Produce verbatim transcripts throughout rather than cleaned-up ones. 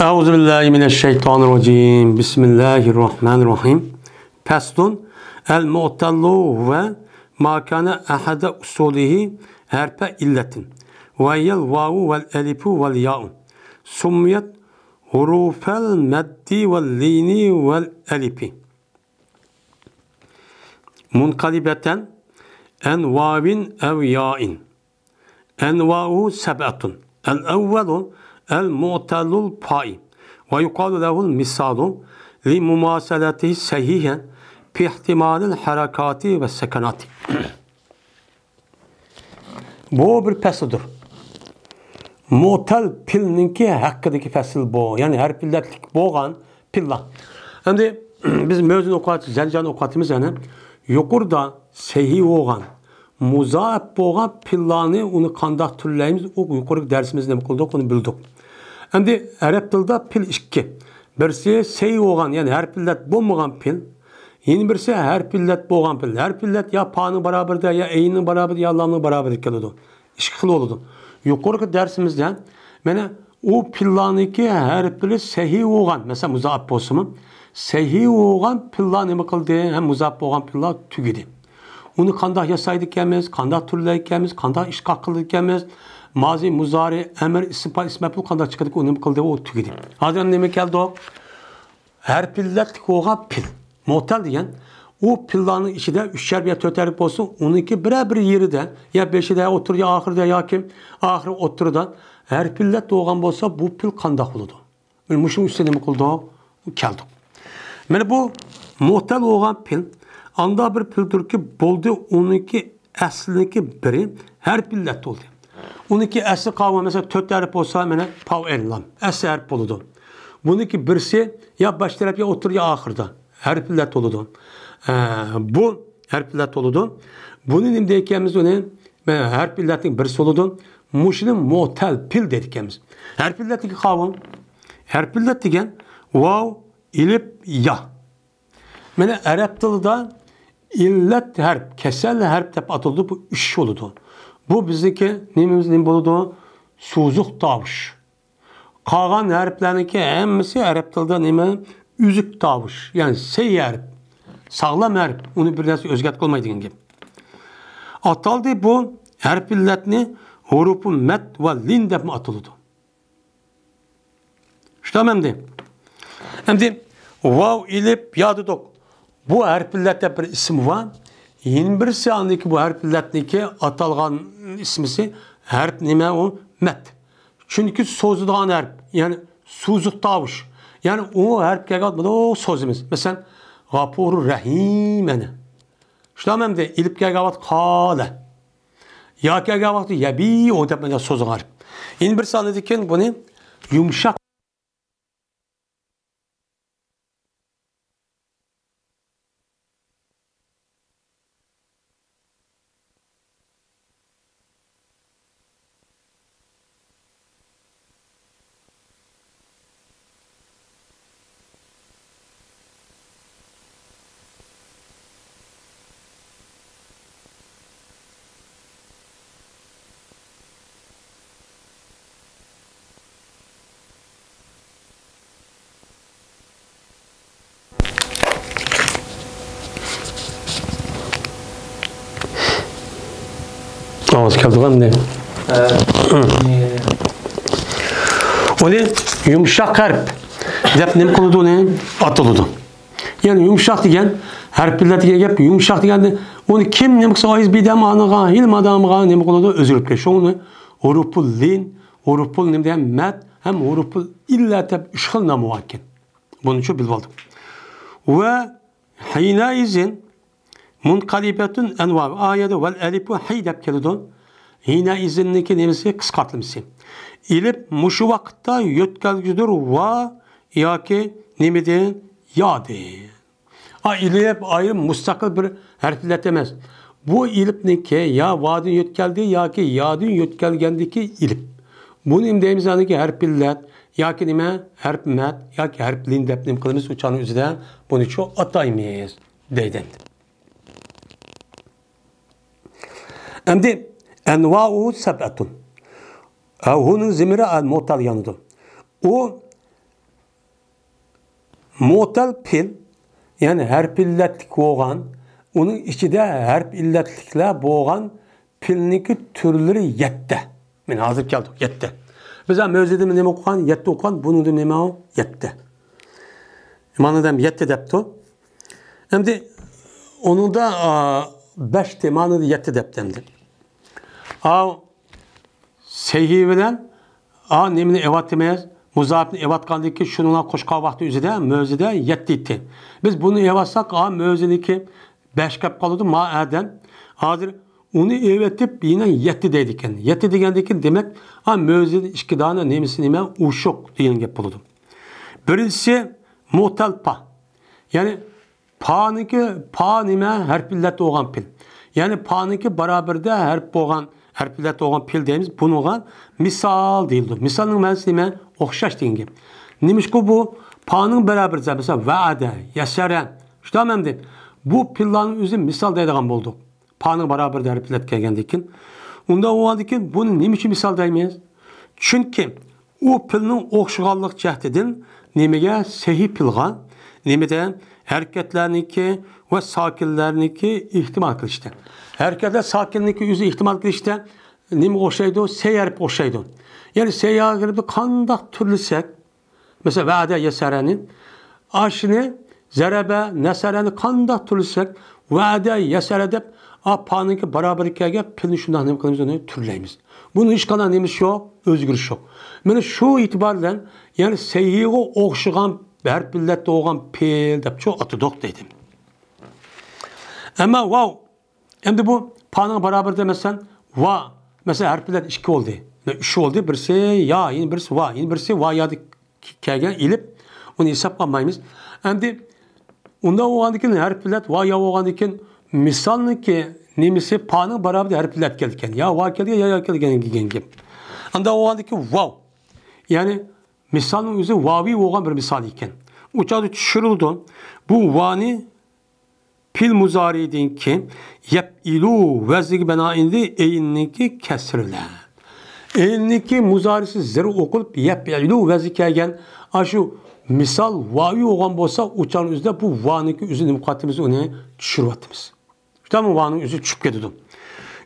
أعوذ بالله من الشيطان الرجيم. بسم الله الرحمن الرحيم. فصل. المعتل هو ما كان أحد أصوله حرف علة، وهي الواو والألف والياء، سميت حروف المد واللين والألف، منقلبة عن واو أو ياء. أنواعه سبعة. الأول المعتل الفاء، ويقال له المثال لمماثلته صحيحا في احتمال الحركات والسكنات. بۇ بىر پەسىلدۇر. مۇئتەل پىلنىڭكى ھەققىدىكى پەسىل بۇ. يەنى ھەرپىللەتلىك بولغان پىللار. ئەمدى بىز مۆزىن ئوقۇۋاتىمىز، زەنجان ئوقۇۋاتىمىز يەنە. يۇقىرىدا سەھىھ بولغان، مۇزائەپ بولغان پىللارنى ئۇنى قانداق تۈرلەيمىز؟ ئۇ يۇقىرىقى دەرسىمىزدە نېمە قىلدۇق؟ ئۇنى بىلدۇق. ئەمدى ئەرەب تىلىدا پىل ئىككى. بىرسى سەھىھ بولغان، يەنى ھەرپىللەت بولمىغان پىل. يەنە بىرسى ھەرپىللەت بولغان پىل. ھەرپىللەت يا پانىڭ باراۋىرىدە، يا ئەيننىڭ باراۋىرىدە، يا لامنىڭ باراۋىرىدە كېلىدۇ. ئىككى خىل بولىدۇ. يۇقىرىقى دەرسىمىزدە مانا ئۇ پىللارنىڭكى ھەرپلىرى سەھىھ بولغان، مەسىلەن، مۇزائەپ بولسىمۇ، سەھىھ بولغان پىللار نېمە قىلدى؟ ھەم مۇزائەپ بولغان پىللار تۈگىدى. ئۇنى قانداق ياسايدىكەنمىز، قانداق تۈرلەيدىكەنمىز، قانداق ئىشقا قىلىدىكەنمىز، مازى، مۇزارى، ئەمر، ئىسم پائىل، ئىسم مەپئۇل قانداق چىقىدىكەن، ئۇ نېمە قىلدى؟ ئۇ تۈگىدى. ھازىر ئەمدى نېمە كەلدۇق؟ ھەرپىللەتلىك بولغان پىل. مۇئتەل دېگەن ئۇ پىللارنىڭ ئىچىدە ئۈچ ھەرپ يا تۆت ھەرپ بولسۇن، ئۇنىڭكى بىرەر بىر يېرىدە، يا بېشىدا، يا ئوتتۇرىدا، يا ئاخىرىدا ياكى ئاخىرى ئوتتۇرىدا ھەرپىللەت بولغان بولسا، بۇ پىل قانداق بولىدۇ؟ مانا مۇشۇنىڭ ئۈستىدە نېمە قىلدۇق؟ كەلدۇق. مانا بۇ مۇئتەل بولغان پىل ئانداق بىر پىلدۇركى، بولدى، ئۇنىڭكى ئەسلىنىڭكى بىرى ھەرپىللەت بولدى. ئۇنىڭكى ئەسلى قاۋان، مەسىلەن، تۆت ھەرپ بولسا، مانا پاۋ ئەين لام ئەسلى ھەرپ بولىدۇ. بۇنىڭكى بىرسى يا باش تەرەپ، يا ئوتتۇرا، يا ئاخىرىدا ھەرپىللەت بولىدۇ. ئە، بۇ ھەرپىللەت بولىدۇ. بۇنى نېمە دەيدىكەنمىز؟ ئۇنى ھەرپىللەتنىڭ بىرسى بولىدۇ. مۇشۇنى مۇئتەل پىل دەيدىكەنمىز. ھەرپىللەتتىكى قاۋان، ھەرپىللەت دېگەن ۋاۋ، ئېلىپ، يا. مانا ئەرەب تىلىدا ئىللەت ھەرپ، كېسەل ھەرپ دەپ ئاتىلىدۇ. بۇ ئۈچ بولىدۇ. بۇ بىزنىڭكى نېمىمىز نېمە بولىدۇ؟ سوزۇق تاۋۇش. قالغان ھەرپلەرنىڭكى ھەممىسى ئەرەب تىلىدا نېمە؟ ئۈزۈك تاۋۇش، يەنى سەھىھ ھەرپ، ساغلام ھەرپ، ئۇنى بىر نەرسە ئۆزگەرتىپ بولمايدۇ دېگەن گەپ. ئاتالدى بۇ ھەرپىللەتنى ھۇرۇپۇ مەد ۋە لىن دەپمۇ ئاتىلىدۇ. شۇنداقمۇ ئەمدى؟ ئەمدى ۋاۋ، ئېلىپ، يا دېدۇق. بۇ ھەرپىللەت دەپ بىر ئىسمى بار. يەنە بىرسى ئاندىكى بۇ ھەرپىللەتنىڭكى ئاتالغان ئىسمىسى ھەرپ نېمە ئۇ؟ مەد. چۈنكى سوزىدىغان ھەرپ، يەنى سوزۇق تاۋۇش. يەنى ئۇ ھەرپ كەلگەن ۋاقىت مۇنداق سوزىمىز. مەسىلەن، غاپۇرۇر رەھىم، مانا. شۇنداقمۇ ئەمدى؟ ئېلىپ كەلگەن ۋاقىت قالە. يا كەلگەن ۋاقىت يەبىئۇ دەپ مانا سوزۇق ھەرپ. يەنە بىر سانىدىكىن بۇنى يۇمشاق. ئاۋاز كەلدىغۇ ئەمدى؟ ھە. ئۇنى يۇمشاق ھەرپ دەپ نېمە قىلىدۇ، ئۇنى ئاتىلىدۇ. يەنى يۇمشاق دېگەن، ھەرپىللەت دېگەن گەپ، يۇمشاق دېگەندە، ئۇنى كىم نېمە قىلسا، ئايز بىدەم ئانىغا، ھىلمادامغا نېمە قىلىدۇ، ئۆزگىرىپ كېتىدۇ. شۇڭا ئۇنى ھۇرۇپۇل لىن، ھۇرۇپۇل نېمە دېگەن، مەد ھەم ھۇرۇپۇل ئىللەت دەپ ئۈچ خىل نامى بار ئىكەن. بۇنىچۇ بىلىۋالدۇق. ۋە ھىنەئىزىن مۇنقەلىبەتۇن ئەنۋا. ئايەدە ۋەل ئەلىپۇ ھەي دەپ كېلىدۇ. ھىنەئىزىننىڭكى نېمىسى؟ قىسقارتمىسى. ئېلىپ مۇشۇ ۋاقىتتا يۆتكەلگۈچىدۇر ۋا ياكى نېمىدىن؟ يادىن. ئا، ئېلىپ ئايرىم مۇستەقىل بىر ھەرپىللەت ئەمەس. بۇ ئېلىپنىڭكى يا ۋادىن يۆتكەلدى ياكى يادىن يۆتكەلگەندىكى ئېلىپ. بۇنى نېمە دەيمىز؟ ئانىكى ھەرپىللەت ياكى نېمە؟ ھەرپ مەد ياكى ھەرپ لىن دەپ نېمە قىلىمىز؟ ئۇ چاغنىڭ ئۆزىدە بۇنى شۇ ئاتايمىز دەيدۇ. ئەمدى ئەنۋاۇ سەبئەتۇن. ھە، ھۇنىڭ زېمىرى ئەل مۇتەل يانىدۇ. ئۇ مۇئتەل پېئىل، يەنى ھەرپىي ئىللەتلىك بولغان، ئۇنىڭ ئىچىدە ھەرپىي ئىللەتلىكلەر بولغان پېئىلنىڭكى تۈرلىرى يەتتە. مانا ھازىر كەلدۇق، يەتتە. بىز ھە مۆزىدىن نېمە ئوقۇغان؟ يەتتە ئوقۇغان. بۇنىڭدىن نېمە ئۇ؟ يەتتە. مانا دەم يەتتە دەپتۇ. ئەمدى ئۇنىڭدا، ئا، بەشتە، مانا يەتتە دەپتۇ ئەمدى. ئاۋ سەھىي بىلەن، ئا، نېمىنى ئېۋاتىمىز؟ مۇزارىپنى ئېۋاتقاندىن كېيىن شۇنىڭغا قوشقان ۋاقتى ئۆزىدە، مۆزىدە يەتتە ئىدى. بىز بۇنى ئېۋاتساق، ئا، مۆزىنىڭكى بەش كەپ قالىدۇ، ما ئەدەن. ھازىر ئۇنى ئېۋېتىپ، يەنە يەتتە دەيدىكەن. يەتتە دېگەندىن كېيىن، دېمەك، ئا، مۆزىدە ئىككى دانە نېمىسى نېمە؟ ئوشۇق دېگەن گەپ بولىدۇ. بىرىنچىسى، مۇتەلپا. يەنى پانىڭكى، پا نېمە؟ ھەرپىي ئىللەت بولغان پېئىل. يەنى پانىڭكى بارابىرىدە ھەرپ بولغان، ھەرپىي ئىللەت بولغان پېئىل دەيمىز. بۇنىڭغا مىسال دېيىلىدۇ. مىسالنىڭ مەنىسى نېمە؟ ئوخشاش دېگەن گەپ. نېمىشقا بۇ پانىڭ بارابىرىدە، مەسىلەن، ۋەئەدە، يەسەرە، شۇنداقمۇ ئەمدى؟ بۇ پېئىللارنىڭ ئۆزى مىسال دەيدىغان بولدۇق. پانىڭ بارابىرىدە ھەرپىي ئىللەت كەلگەندىن كېيىن. ئۇنداق بولغاندىن كېيىن بۇنى نېمە ئۈچۈن مىسال دەيمىز؟ چۈنكى ئۇ پېئىلنىڭ ئوخشىغانلىق جەھىتىدىن نېمىگە؟ سەھىي پېئىلغا، نېمىدە؟ ھەرىكەتلەرنىڭكى ۋە ساكىنلەرنىڭكى ئېھتىمال قىلىشتا. ھەرىكەتلەر ساكىننىڭكى ئۆزى ئېھتىمال قىلىشتا نېمىگە ئوخشايدۇ؟ سەي ھەرپىگە ئوخشايدۇ. يەنى سەي ھەرپىنى قانداق تۈرلىسەك، مەسىلەن، ۋەئەدە يەسەرەنى. ئاشۇنى زەرەبە، نەسەرەنى قانداق تۈرلىسەك، ۋەئەدە يەسەرە دەپ، ئا، پانىڭكى بارابىرى كەلگەن پېئىلنى شۇنداق نېمە قىلىمىز، ئۇنى تۈرلەيمىز. بۇنىڭ ھېچقانداق نېمىسى يوق، ئۆزگىرىش يوق. مانا شۇ ئېتىبار بىلەن، يەنى سەھىيغا ئوخشىغان ھەرپىي ئىللەتتە بولغان پېئىل دەپ شۇ ئاتىدۇق دەيدۇ. ئەمما ۋاۋ، ئەمدى بۇ پانىڭ بارابىرىدە، مەسىلەن، ۋا، مەسىلەن، ھەرپىي ئىللەت ئىككى بولدى. مەن ئۈچ بولدى، بىرسى يا، يەنە بىرسى ۋا، يەنە بىرسى ۋا يادا كەلگەن ئېلىپ، ئۇنى ھېسابقا ئالمايمىز. ئەمدى ئۇنداق بولغاندىن كېيىن ھەرپىي ئىللەت ۋا يا بولغاندىن كېيىن مىسالنىڭكى نېمىسى پانىڭ بارابىرىدە ھەرپىي ئىللەت كەلدىكەن. يا ۋا كەلگەن، يا يا كەلگەن دېگەن گەپ. ئانداق بولغاندىن كېيىن ۋاۋ. يەنى مىسالنىڭ ئۆزى ۋاۋىي بولغان بىر مىسال ئىكەن. ئۇ چاغدا چۈشۈرۈلىدۇ. بۇ ۋانى پېئىل مۇزارىدىنكى يەپئىلۇ ۋەزنىگە بىنائەن ئەيننىڭكى كەسرى بىلەن. ئەيننىڭكى مۇزارىسى زىر ئوقۇلۇپ، يەپئىلۇ ۋەزنى كەلگەن ئاشۇ مىسال ۋاۋىي بولغان بولسا، ئۇ چاغنىڭ ئۆزىدە بۇ ۋانىڭكى ئۆزى نېمە قىلىۋاتىمىز، ئۇنى چۈشۈرۈۋاتىمىز. شۇنداقمۇ؟ ۋانىڭ ئۆزى چۈشۈپ كېتىدۇ.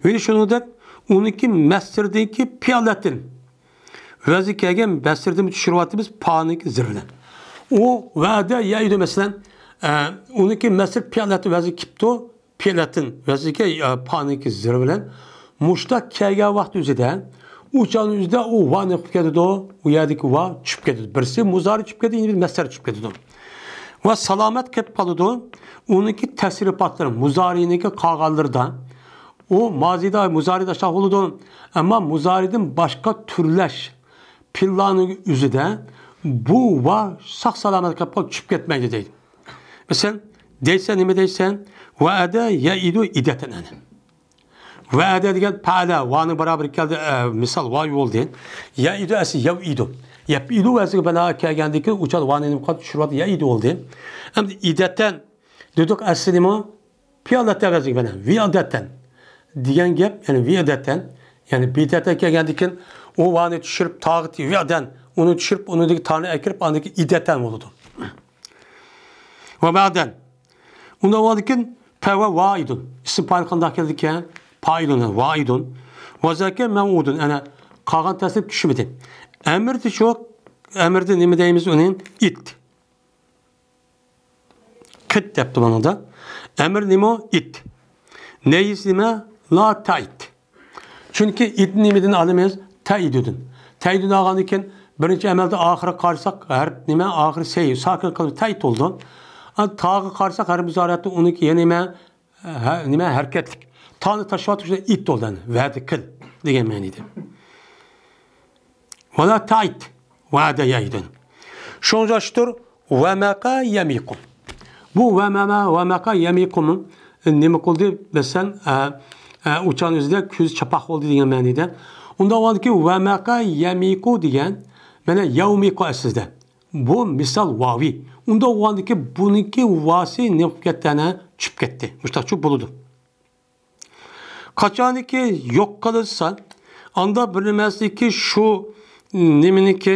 يەنى شۇنىڭدەك ئۇنىڭكى مەسدىرىدىنكى پىئلەتىن ۋەزنى كەلگەن مەسدىردىن چۈشۈرۈۋاتىمىز پانىڭكى زىر بىلەن. ئۇ ۋەئەدە يەئىدۇ، مەسىلەن، ئە، ئۇنىڭكى مەسدىر پىئلەتىن ۋەزنى كېپتۇ، پىئلەتىن ۋەزنى كە-، ئە، پانىڭكى زىر بىلەن. مۇشۇنداق كەلگەن ۋاقىت ئۆزىدە، ئۇ چاغنىڭ ئۆزىدە ئۇ ۋا نېمە قىلىپ كېتىدۇ؟ ئۇ يەردىكى ۋا چۈشۈپ كېتىدۇ. بىرسى مۇزارى چۈشۈپ كېتىدۇ، يەنە بىر مەسدەر چۈشۈپ كېتىدۇ. ۋا سالامەت قېلىپ قالىدۇ. ئۇنىڭكى تەسرىپاتلىرى، مۇزارىنىڭكى قالغانلىرىدا، ئۇ مازىدا، مۇزارىدا ئاشۇنداق بولىدۇ. ئەمما مۇزارىدىن باشقا تۈرلەش پېئىللارنىڭ ئۆزىدە بۇ ۋا ساق سالامەت قېلىپ قالىدۇ، چۈشۈپ كەتمەيدۇ دەيدۇ. مەسىلەن، دەيسەن، نېمە دەيسەن؟ ۋەئەدە يەئىدۇ ئىدەتەن ئەنە. ۋەئەدە دېگەن پەئەلە، ۋانىڭ بارابىرى كەلدى، ئە، مىسال ۋا بولدى. يەئىدۇ ئەسلى يەۋئىدۇ. يەپئىلۇ ۋەزنىگە بىنا كەلگەندىن كېيىن ئۇ چاغدا ۋانى نېمە قىلىپ چۈشۈرۈۋاتىدۇ؟ يەئىدۇ بولدى. ئەمدى ئىدەتەن دېدۇق، ئەسلى نېمە؟ پىئلەتەن ۋەزنىگە بىنا. ۋىئدەتەن دېگەن گەپ، يەنى ۋىئدەتەن. يەنى بىدەتەن كەلگەندىن كېيىن ئۇ ۋانى چۈشۈرۈپ، تاغىتى ۋىئدەن، ئۇنى چۈشۈرۈپ، ئۇنىڭدىكى تانى ئەكىرىپ، ئاندىن كېيىن ئىدەتەن بولىدۇ. ۋە بەدەن. ئۇنداق بولغاندىن كېيىن پەۋە ۋائىدۇن. ئىسىم پائىل قانداق كېلىدىكەن؟ پائىلۇن، ۋائىدۇن. ۋە زەكە مەۋئۇدۇن. ئەنە قالغان تەسلىپ چۈشمىدى. ئەمىردى شۇ، ئەمىردى نېمە دەيمىز ئۇنى؟ ئىت. قىت دەپتۇ بۇنىڭدا. ئەمىر نېمە؟ ئىت. نەيىس نېمە؟ لا تەئىت. چۈنكى ئىت نېمىدىن ئالىمىز؟ تەئىدۇدىن. تەئىدۇدىن ئالغاندىن كېيىن بىرىنچى ئەمەلدە ئاخىرىغا قارىساق، ھەرپ نېمە؟ ئاخىرى سەي، ساكىن قىلىپ تەئىت بولىدۇ. ئەمما تاغا قارىساق، ھەرپ مۇزارىئەتتە ئۇنىڭكى يەنە نېمە؟ ھە، نېمە؟ ھەرىكەتلىك. تانى تاشلاۋاتىدۇ، شۇ ئىت بولدى، يەنى ۋەدە قىل دېگەن مەنىدە. ۋەلا تەئىت، ۋەدە يەئىدۇن. شۇڭا ئوخشاشتۇر، ۋەمەقە يەمىقۇ. بۇ ۋەمەمە، ۋەمەقە يەمىقۇمۇ نېمە قىلدى؟ مەسىلەن، ئە، ئە، ئۇچان ئۆزىدە كۆزى چاپاق بولدى دېگەن مەنىدە. ئۇنداق بولغاندىكىن، ۋەمەقە يەمىقۇ دېگەن، مانا، يەۋمىقۇ ئەسلىدە. بۇ مىسال ۋاۋى. ئۇنداق بولغاندىكىن، بۇنىڭكى ۋاسى نېمە قىلىپ كەتتى؟ ئەنە چۈشۈپ كەتتى. مۇشۇنداقچۇ بولىدۇ. قاچانكى يوق قىلىنسا، ئاندا بىر نېمەسىنىڭكى شۇ نېمىنىڭكى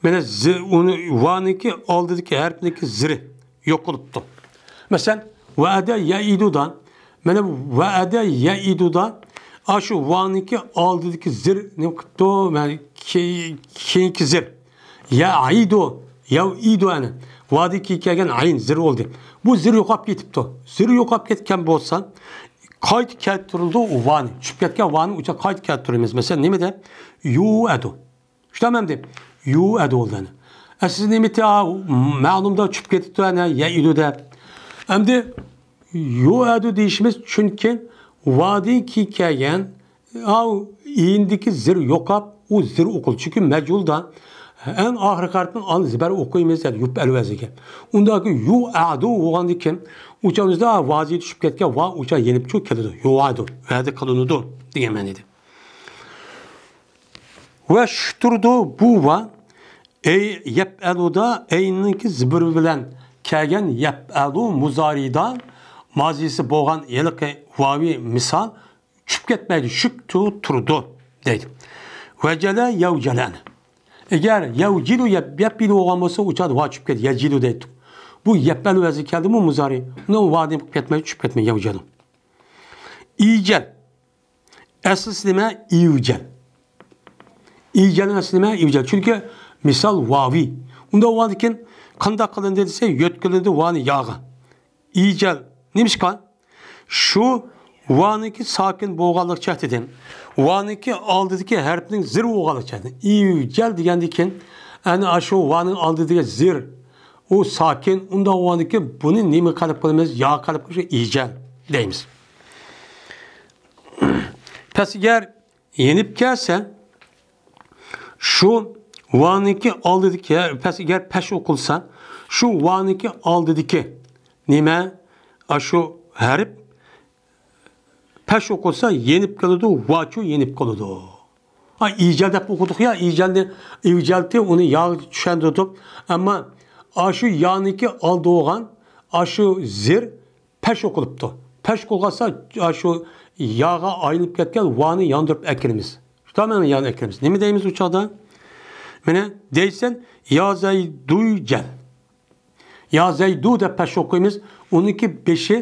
مانا زى-، ئۇنى ۋانىڭكى ئالدىدىكى ھەرپنىڭكى زىرى يوقىلىپتۇ. مەسىلەن، ۋەئەدە يەئىدۇدا، مانا ۋەئەدە يەئىدۇدا، ئاشۇ ۋانىڭكى ئالدىدىكى زىر نېمە قىپتۇ؟ مانا كېي-، كېيىنكى زىر. يەئىدۇ، يەئىدۇ ئەنە. ۋادىن كېيىن كەلگەن ئەين زىر بولدى. بۇ زىر يوقاپ كېتىپتۇ. زىر يوقاپ كەتكەن بولسا، قايتا كەلتۈرۈلىدۇ ۋانى. چۈشۈپ كەتكەن ۋانى ئۇچا قايتا كەلتۈرىمىز. مەسىلەن، نېمىدە؟ يۇئەدۇ. شۇنداقمۇ ئەمدى؟ يۇئەدۇ بولدى ئەنە. ئەسلى نېمىتى؟ مەلۇمدا چۈشۈپ كېتىپتۇ ئەنە، يەئىدۇ دەپ. ئەمدى يۇئەدۇ دېيىشىمىز، چۈنكى ۋادىن كېيىن كەلگەن ئاۋ ئىندىكى زىر يوقاپ، ئۇ زىر ئوقۇلدى. چۈنكى مەجھۇلدا ئەڭ ئاخىرقى ھەرپنىڭ ئالدىدا زىبەر ئوقۇيمىز، يەنى يۇپ ئەلۋەزىگە. ئۇنداكى يۇئەدۇ بولغاندىكىن، ئۇچا ئۈزدە ۋازى چۈشۈپ كەتكەن ۋا ئۇچا يېنىپچۇ كېلىدۇ. يۇئەدۇ، ۋەدە قىلىنىدۇ دېگەن مەنىدە. ۋە شۇتۇردۇ بۇ ۋا، ئەي يەپئەلۇدا ئەينىڭكى زىبىرى بىلەن كەلگەن يەپئەلۇ مۇزارىدا مازىسى بولغان ھېلىقى ۋاۋى مىسال چۈشۈپ كەتمەيدۇ، شۈك تۇ-، تۇرىدۇ دەيدۇ. ۋەجەلە يەۋجەلەن. ئەگەر يەۋجىلۇ يەپ-، يەپئىلۇ بولغان بولسا، ئۇ چاغدا ۋا چۈشۈپ كەتتى. يەجىلۇ دەيتتۇق. بۇ يەپئەلۇ ۋەزنى كەلدىمۇ مۇزارى. ئۇنىڭ ۋادىن كەتمەي، چۈشۈپ كەتمەي، يەۋجەلۇ. ئىجەل. ئەسلىسى نېمە؟ ئىۋجەل. ئىجەلنىڭ ئەسلى نېمە؟ ئىۋجەل. چۈنكى مىسال ۋاۋى. ئۇنداق بولغاندىكىن قانداق قىلىندى دېسە، يۆتكىلىندى ۋانى ياغا. ئىجەل. نېمىشقا؟ شۇ ۋانىڭكى ساكىن بولغانلىق جەھىتىدىن، ۋانىڭكى ئالدىدىكى ھەرپنىڭ زىر بولغانلىق جەھىتىدىن. ئىۋجەل دېگەندىكىن، ئەنە ئاشۇ ۋانىڭ ئالدىدىكى زىر، ئۇ ساكىن، ئۇنداق بولغاندىكىن بۇنى نېمە قىلىپ قىلىمىز؟ يا قىلىپ قىلىمىز، ئىجەل دەيمىز. پەس ئەگەر يېنىپ كەلسە، شۇ ۋانىڭكى ئالدىدىكى، پەس ئەگەر پەش ئوقۇلسا، شۇ ۋانىڭكى ئالدىدىكى نېمە؟ ئاشۇ ھەرپ پەش ئوقۇلسا، يېنىپ قالىدۇ، ۋاچۇ يېنىپ قالىدۇ. ھا، ئىجەل دەپ ئوقۇدۇق يا، ئىجەلنى، ئىۋجەلتى، ئۇنى يا چۈشەندۈردۇق. ئەمما ئاشۇ يانىڭكى ئالدى بولغان ئاشۇ زىر پەش ئوقۇلۇپتۇ. پەش ئوقۇلغانسا، شۇ ياغا ئايلىنىپ كەتكەن ۋانى ياندۇرۇپ ئەكىرىمىز. شۇ تامامەن ياندۇرۇپ ئەكىرىمىز. نېمە دەيمىز ئۇ چاغدا؟ مانا دەيسەن، يا زەيدۇ جەل. يا زەيدۇ دەپ پەش ئوقۇيمىز. ئۇنىڭكى بېشى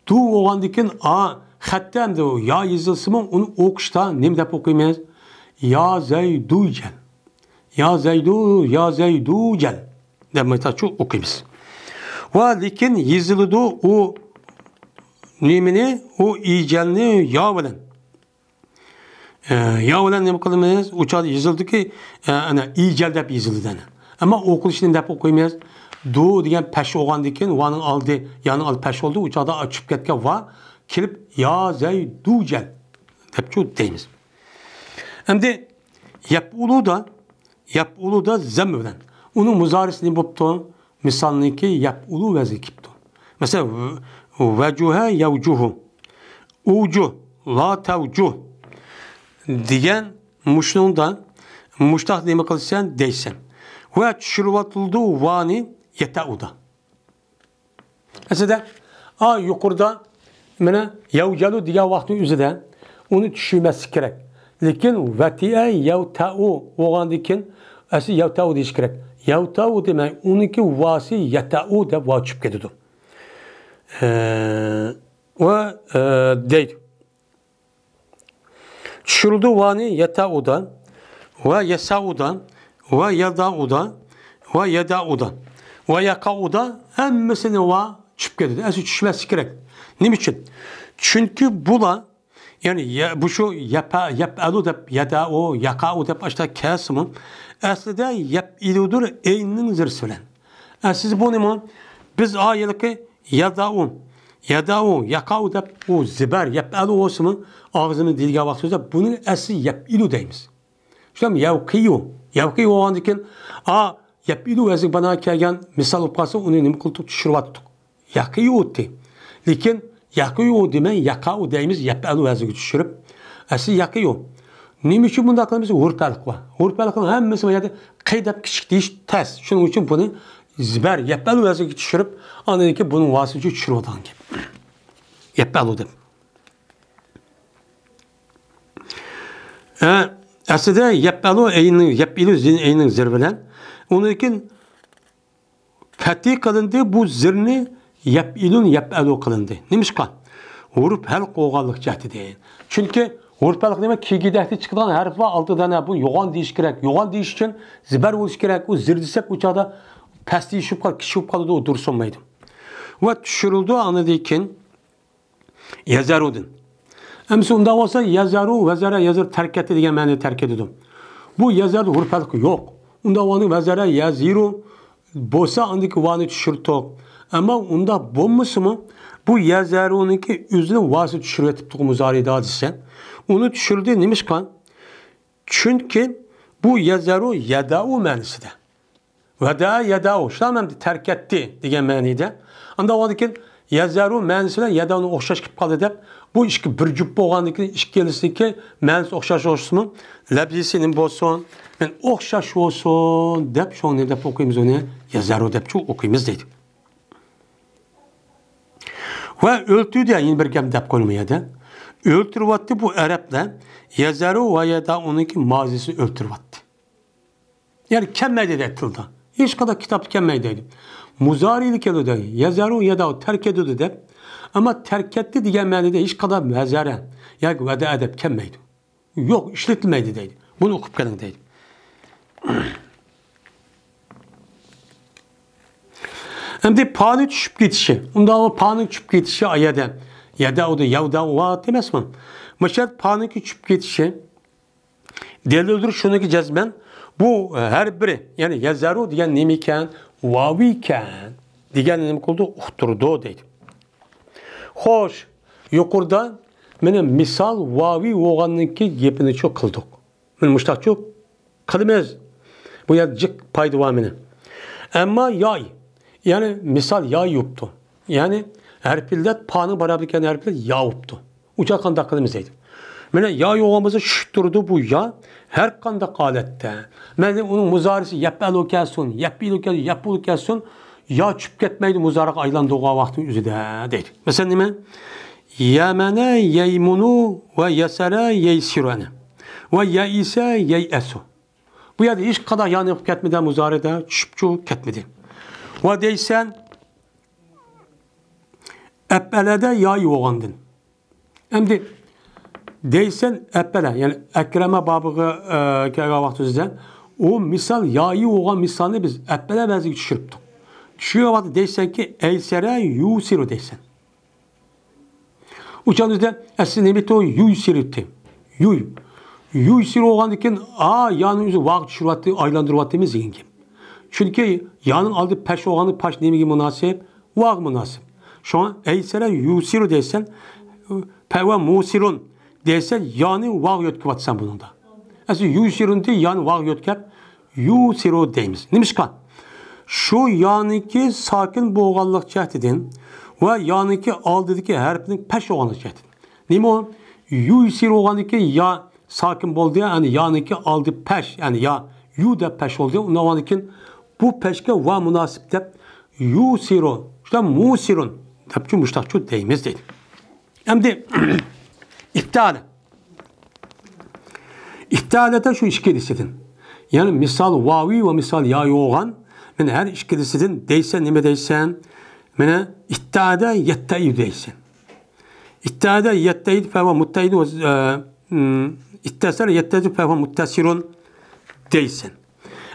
دۇ بولغاندىكىن، ئا، خەتتە ئەمدى يا يېزىلسىمۇ، ئۇنى ئوقۇشتا نېمە دەپ ئوقۇيمىز؟ يا زەيدۇ جەل. يا زەيدۇ، يا زەيدۇ جەل. دەپ مايتاچۇ ئوقۇيمىز. ۋە لېكىن يېزىلىدۇ ئۇ نېمىنى، ئۇ ئىجەلنى يا بىلەن. ئە، يا بىلەن نېمە قىلىمىز؟ ئۇ چاغدا يېزىلدىكى، ئە، ئەنە ئىجەل دەپ يېزىلىدۇ ئەنە. ئەمما ئوقۇلۇشىنى دەپ ئوقۇيمىز. دۇ دېگەن پەش بولغاندىن كېيىن، ۋانىڭ ئالدى، يانىڭ ئالدى پەش بولدى. ئۇ چاغدا چۈشۈپ كەتكەن ۋا كېلىپ يا زەيدۇ جەل دەپچۇ دەيمىز. ئەمدى يەپئۇلۇدا، يەپئۇلۇدا زەممە بىلەن. ئۇنىڭ مۇزارىسى نېمە بوپتۇ؟ مىسالنىڭكى يەپئۇلۇ ۋەزنى كېلىپتۇ. مەسىلەن، ۋەجۇھە يەۋجۇھۇ. ئۇجۇ، لا تەۋجۇ دېگەن مۇشۇنىڭدا مۇشتاق نېمە قىلىسەن دەيسەن. ۋە چۈشۈرۈۋاتىلىدۇ ۋانى يەتەئۇدا. ئەسلىدە، ئا، يۇقىرىدا مانا يەۋجەلۇ دېگەن ۋاقىتنىڭ ئۆزىدە ئۇنى چۈشۈرمەسلىك كېرەك. لېكىن ۋەتىئە يەۋتەئۇ بولغاندىن كېيىن ئەسلى يەۋتەئۇ دېيىش كېرەك. يەۋتەئۇ دېمەي، ئۇنىڭكى ۋاسى يەتەئۇ دەپ ۋا چۈشۈپ كېتىدۇ. ئە، ۋە، ئە، دەيدۇ. چۈشۈرۈلدى ۋانى يەتەئۇدا ۋە يەسەئۇدا ۋە يەدەئۇدا ۋە يەدەئۇدا ۋە يەقەئۇدا ھەممىسىنى ۋا چۈشۈپ كېتىدۇ. ئەسلى چۈشمەسلىك كېرەك. نېمە ئۈچۈن؟ چۈنكى بۇلار، يەنى يە-، بۇ شۇ يەپە-، يەپئەلۇ دەپ، يەدەئۇ، يەقەئۇ دەپ ئاشتا كەلسىمۇ، ئەسلىدە يەپئىلۇدۇر ئەيننىڭ زىرسى بىلەن. ئەسلىدە بۇ نېمە؟ بىز ئا ھېلىقى يەدەئۇ، يەدەئۇ، يەقەئۇ دەپ ئۇ زىبەر، يەپئەلۇ بولسىمۇ، ئاغزىمىز دېيىلگەن ۋاقتىمىزدا بۇنى ئەسلى يەپئىلۇ دەيمىز. شۇنداق يەۋقىيۇ، يەۋقىيۇ بولغاندىن كېيىن، ئا، يەپئىلۇ ۋەزنىگە بىنا كەلگەن مىسال بولۇپ قالسا، ئۇنى نېمە قىلدۇق؟ چۈشۈرۈۋاتتۇق. يەقىيۇتى. لېكىن يەقىيۇ دېمەي، يەقەئۇ دەيمىز، يەپئەلۇ ۋەزنىگە چۈشۈرۈپ. ئەسلى يەقىيۇ. نېمە ئۈچۈن بۇنداق قىلىمىز؟ ھۇرۇپ ھەلقە بار. ھۇرۇپ ھەلقىنىڭ ھەممىسى بۇ يەردە قى دەپ كىچىك دېيىش تەس. شۇنىڭ ئۈچۈن بۇنى زىبەر، يەپئەلۇ ۋەزنىگە چۈشۈرۈپ، ئاندىن كېيىن بۇنىڭ ۋاسىتىسى چۈشۈرۈۋاتقان گەپ. يەپئەلۇ دەپ. ئە، ئەسلىدە يەپئەلۇ ئەينىڭ، يەپئىلۇ زىن ئەينىڭ زىر بىلەن، ئۇنىڭدىن كېيىن پەتھى قىلىندى، بۇ زىرنى يەپئىلۇن، يەپئەلۇ قىلىندى. نېمىشقا؟ ھۇرۇپ ھەلق بولغانلىق جەھىتىدىن. چۈنكى ھۇرۇپ ھەلق نېمە؟ كىگىدەكتە چىقىدىغان ھەرپ بار، ئالتە دانە. بۇ يوغان دېيىش كېرەك. يوغان دېيىش ئۈچۈن زىبەر بولۇشى كېرەك. ئۇ زىر دېسەك، ئۇ چاغدا پەستىيىش بولۇپ قالىدۇ، كىچىك بولۇپ قالىدۇ، ئۇ دۇرۇس بولمايدۇ. ۋە چۈشۈرۈلىدۇ، ئاندىن كېيىن يەزەرۇدىن. ئەمسە ئۇنداق بولسا، يەزەرۇ، ۋەزەرە، يەزەر تەرك ئەتتى دېگەن مەنىدە تەرك ئەتىدۇ. بۇ يەزەردە ھۇرۇپ ھەلقى يوق. ئۇنداق بولغاندا ۋەزەرە، يەزىرۇ بولسا، ئاندىكى ۋانى چۈشۈرتتۇق. ئەمما ئۇنداق بولمىسىمۇ، بۇ يەزەرۇنىڭكى ئۆزىنىڭ ۋاسى چۈشۈرۈۋېتىپتىغۇ مۇزارىدا دېسە، ئۇنى چۈشۈردى. نېمىشقا؟ چۈنكى بۇ يەزەرۇ يەدەئۇ مەنىسىدە. ۋەدەئە يەدەئۇ، شۇنداقمۇ ئەمدى تەرك ئەتتى دېگەن مەنىدە. ئانداق بولغاندىكىن يەزەرۇ مەنىسى بىلەن يەدەئۇنى ئوخشاش قىلىپ قالدى دەپ، بۇ ئىككى بىر جۈپ بولغاندىكىن ئىككىلىسىنىڭكى مەنىسى ئوخشاش بولسىمۇ، لەپزىسى نېمە بولسۇن؟ يەنى ئوخشاش بولسۇن دەپ، شۇڭا نېمە دەپ ئوقۇيمىز ئۇنى؟ يەزەرۇ دەپچۇ ئوقۇيمىز دەيدۇ. ۋە ئۆلتۈردى، يەنە بىر گەپ دەپ قويۇلما يەردە. ئۆلتۈرۈۋەتتى بۇ ئەرەبلەر. يەزەرۇ ۋە يەدەئۇنىڭكى مازىسى ئۆلتۈرۈۋەتتى. يەنى كەلمەيدۇ دەيدۇ تىلدا. ھېچقانداق كىتابتا كەلمەيدۇ دەيدۇ. مۇزارىدا كېلىدۇ دەيدۇ. يەزەرۇ يەدەئۇ تەرك ئەتىدۇ دەپ. ئەمما تەرك ئەتتى دېگەن مەنىدە ھېچقانداق ۋەزەرە ياكى ۋەدەئە دەپ كەلمەيدۇ. يوق، ئىشلىتىلمەيدۇ دەيدۇ. بۇنى ئوقۇپ قېلىڭ دەيدۇ. ئەمدى پانىڭ چۈشۈپ كېتىشى. ئۇنداق پانىڭ چۈشۈپ كېتىشى ئايەدە. يەدەئۇدا، يەۋدەئۇ بار ئەمەسمۇ؟ مۇشۇ پانىڭكى چۈشۈپ كېتىشى. دەلىلدۇر شۇنىڭكى جەزمەن. بۇ ھەر بىرى، يەنى يەزەرۇ دېگەن نېمە ئىكەن؟ ۋاۋ ئىكەن. دېگەننى نېمە قىلدى؟ ئۇقتۇردى دەيدۇ. خوش، يۇقىرىدا مانا مىسال ۋاۋى بولغاندىن كېيىن گېپىنىچۇ قىلدۇق. مانا مۇشتاقچۇ قىلىمىز. بۇ يەردە جىق پايدا بار مانا. ئەمما ياي، يەنى مىسال ياي يوپتۇ. يەنى ھەرپ ئىللەت، پانىڭ بارابىر كەلگەن ھەرپ ئىللەت يا بوپتۇ. ئۇچا قانداق قىلىمىز دەيدۇ. مانا يا يوغان بولسا چۈشۈپ تۇرىدۇ بۇ يا. ھەر قانداق ھالەتتە. مەيلى ئۇنىڭ مۇزارىسى يەپئەلۇ كەلسۇن، يەپئىلۇ كەلسۇن، يەپئۇلۇ كەلسۇن. يا چۈشۈپ كەتمەيدۇ مۇزارىغا ئايلاندۇرغان ۋاقىتنىڭ ئۆزىدە دەيدۇ. مەسىلەن نېمە؟ يەمەنە يەيمۇنۇ ۋە يەسەرە يەيسىرۇ ئەنە. ۋە يەئىسە يەيئەسۇ. بۇ يەردە ھېچقانداق يانى بولۇپ كەتمىدى مۇزارىدا، چۈشۈپچۇ كەتمىدى. ۋە دەيسەن، ئەپئەلەدە ياي بولغاندىن. ئەمدى دەيسەن ئەپئەلە، يەنى ئەكرەمە بابىغا، ئە، كەلگەن ۋاقتىمىزدا ئۇ مىسال، يايى بولغان مىسالنى بىز ئەپئەلە ۋەزنىگە چۈشۈرۈپتۇق. چۈشۈرگەن ۋاقىتتا دەيسەنكى، ئەيسەرە يۇسىرۇ دەيسەن. ئۇ چاغدا بىزدە ئەسلى نېمە ئىدى؟ يۇيسىرۇ ئىدى. يۇي. يۇيسىرۇ بولغاندىن كېيىن، ئا، يانى ئۆزى ۋاغا چۈشۈرۈۋاتتى، ئايلاندۇرۇۋاتتىمىز دېگەن گەپ. چۈنكى يانىڭ ئالدى پەش بولغاندا پەش نېمىگە مۇناسىپ؟ ۋاغا مۇناسىپ. شۇڭا ئەيسەرە يۇسىرۇ دەيسەن، پەۋە مۇسىرۇن دەيسەن، يانى ۋاغا يۆتكىۋاتىسەن بۇنىڭدا. ئەسلى يۇسىرۇندى يانى ۋاغا يۆتكەپ، يۇسىرۇ دەيمىز. نېمىشقا؟ شۇ يانىكى ساكىن بولغانلىق جەھىتىدىن ۋە يانىكى ئالدىدىكى ھەرپنىڭ پەش بولغانلىق جەھىتىدىن. نېمە ئۇ؟ يۇسىرۇ بولغاندىكى يا ساكىن بولدى، يەنى يانىكى ئالدى پەش، يەنى يا يۇ دەپ پەش بولدى. ئۇنداق بولغاندىكىن بۇ پەشكە ۋا مۇناسىپ دەپ يۇسىرۇ، شۇنداق مۇسىرۇن دەپچۇ مۇشتاقچۇ دەيمىز دەيدۇ. ئەمدى ئىپتالە. ئىتتەئەدە شۇ ئىككىلىسىدىن. يەنى مىسال ۋاۋى ۋە مىسال يايى بولغان. مانا ھەر ئىككىلىسىدىن دەيسەن، نېمە دەيسەن؟ مانا ئىتتەئەدە يەتتەئىدۇ دەيسەن. ئىتتەئەدە يەتتەئىدۇ فەھۇۋە مۇتتەئىدۇ ۋە، ئە، ئىم، ئىتتەسەلە يەتتەسىلۇ فەھۇۋە مۇتتەسىلۇن دەيسەن.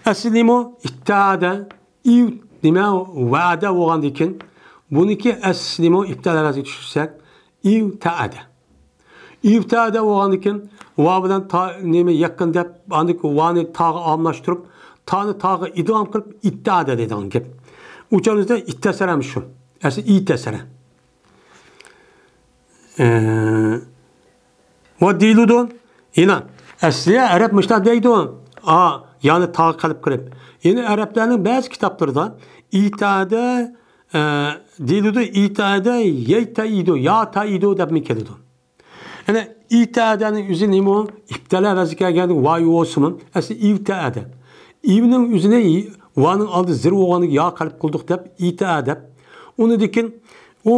ئەسلى نېمە ئۇ؟ ئىتتەئەدە، ئىۋ، نېمە؟ ۋەئەدە بولغاندىن كېيىن، بۇنىڭكى ئەسلى نېمە ئۇ؟ ئىپتالە ۋەزنىگە چۈشۈرسەك، ئىۋتەئەدە. ئىۋتەئەدە بولغاندىن كېيىن، ۋا بىلەن تا، نېمە يېقىن دەپ، ئاندىن كېيىن ۋانى تاغا ئالماشتۇرۇپ، تانى تاغا ئىدغام قىلىپ، ئىتتەئەدە دەيدىغان گەپ. ئۇ چاغدا ئىتتەسەلەمۇ شۇ. ئەسلى ئىتتەسەلە. ئە، ۋە دېيىلىدۇ. يەنە ئەسلى ئەرەب مۇشۇنداق دەيدۇ. ئا، يانى تاغا قەلب قىلىپ. يەنە ئەرەبلەرنىڭ بەزى كىتابلىرىدا ئىتتەئەدە، ئە، دېيىلىدۇ، ئىتتەئەدە يەيتەئىدۇ، ياتەئىدۇ دەپمۇ كېلىدۇ. يەنە ئىتتەئەدەنىڭ ئۆزى نېمە ئۇ؟ ئىپتالە ۋەزنى كەلگەندە ۋاۋ بولسىمۇ، ئەسلى ئىۋتەئەدە. ئىۋنىڭ ئۆزىنى ۋانىڭ ئالدى زىر بولغاندىن يا قەلب قىلدۇق دەپ، ئىتتەئە دەپ. ئۇنىڭدىن كېيىن ئۇ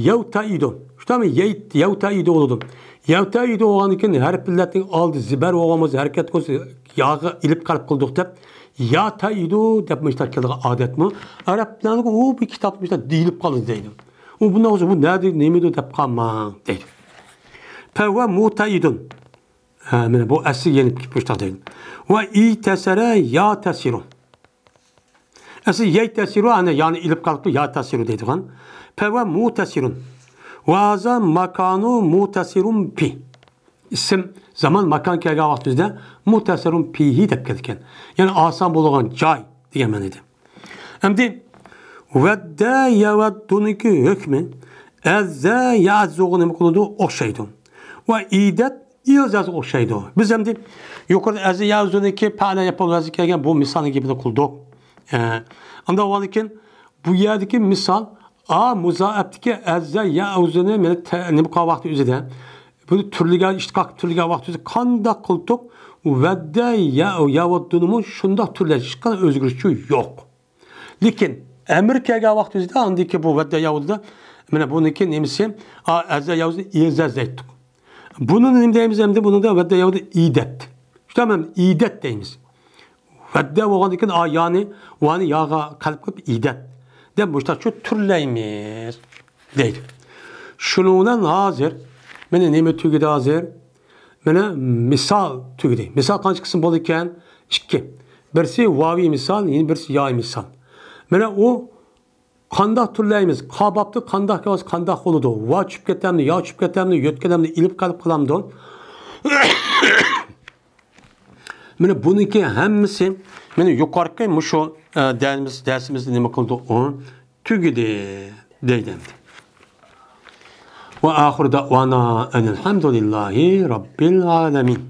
يەۋتەئىدۇ. شۇنداقمۇ؟ يەي-، يەۋتەئىدۇ بولىدۇ. يەۋتەئىدۇ بولغاندىن كېيىن ھەرپ ئىللەتنىڭ ئالدى زىبەر بولغان بولسا، ھەرىكەت قىلسا، ياغا ئېلىپ قەلب قىلدۇق دەپ، ياتائد دەپ مۇشۇنداق كېلىدىغان ئادەتمۇ؟ ئەرەبلەرنىڭ ئۇ بىر كىتاب مۇشۇنداق دېيىلىپ قالدى دەيدۇ. ئۇ بۇنداق بولسا، بۇ نەدە، نېمىدۇ دەپ قالماڭ دەيدۇ. فهو متئد. ھە، مانا بۇ ئەسلى يەنە مۇشۇنداق دەيدۇ. ۋە ئىتەسەرە ياتەسىرۇ. ئەسلى يەيتەسىرۇ، ئەنە يانى ئېلىپ قالىپتۇ، ياتەسىرۇ دەيدىغان. فهو متئد. ۋە ھازا ماكانۇ متئدٌ فى. ئىسىم، زامان، ماكان كەلگەن ۋاقتىمىزدا متئدٌ فىھى دەپ كېلىدىكەن. يەنى ئاسان بولغان جاي دېگەن مەنىدە. ئەمدى ۋەددە يەۋەددۇنىڭكى ھۆكمى ئەززە يەئەززۇغا نېمە قىلىدۇ؟ ئوخشايدۇ. ۋە ئىدەت ئىئزازغا ئوخشايدۇ. بىز ئەمدى يۇقىرىدا ئەززە يەئەززۇنىڭكى پەئەلە يەپئەلۇ ۋەزنى كەلگەن بۇ مىسالنى گېپىنى قىلدۇق. ئە، ئانداق بولغاندىكىن بۇ يەردىكى مىسال، ئا، مۇزائەپتىكى ئەززە يەئەززۇنى مانا تە-، نېمە قىلغان ۋاقتى ئۆزىدە، بۇنى تۈرلىگەن، ئىشتىقاق تۈرلىگەن ۋاقتى ئۆزىدە قانداق قىلدۇق؟ ۋەددە يە-، يەۋەددۇنىمۇ شۇنداق تۈرلەش، ھېچقانداق ئۆزگىرىش يوق. لېكىن ئەمىر كەلگەن ۋاقتىمىزدا ئاندىكى بۇ ۋەددە يەۋەددۇدا، مانا بۇنىڭكى نېمىسى، ئا، ئەززە يەۋەددۇ ئىئزاز دەيتتۇق. بۇنى نېمە دەيمىز ئەمدى؟ بۇنىڭدا ۋەددە يەۋەددۇ ئىدەت. شۇنداقمۇ؟ ئىدەت دەيمىز. ۋەددە بولغاندىن كېيىن ئا يانى، ۋانى ياغا قەلب قىلىپ ئىدەت دەپ مۇشتاق شۇ تۈرلەيمىز دەيدۇ. شۇنىڭ بىلەن ھازىر، مانا نېمە تۈگىدى ھازىر؟ مانا مىسال تۈگىدى. مىسال قانچە قىسىم بولىدىكەن؟ ئىككى. بىرسى ۋاۋىي مىسال، يەنە بىرسى يائىي مىسال. مانا ئۇ قانداق تۈرلەيمىز؟ قا بابتا قانداق كەلسە قانداق بولىدۇ؟ ۋا چۈشۈپ كەتەمدۇ، يا چۈشۈپ كەتەمدۇ، يۆتكەلەمدۇ، ئېلىپ قېلىپ قالامدۇ؟ مانا بۇنىڭكى ھەممىسى، مانا يۇقىرىقى مۇشۇ، ئە، دەرسىمىز، دەرسىمىزنى نېمە قىلدى؟ ئۇ تۈگىدى دەيدۇ ئەمدى. ۋە ئاخىر دەئۋانا ئەنىل ھەمدۇلىللاھى رەببىل ئالەمىن.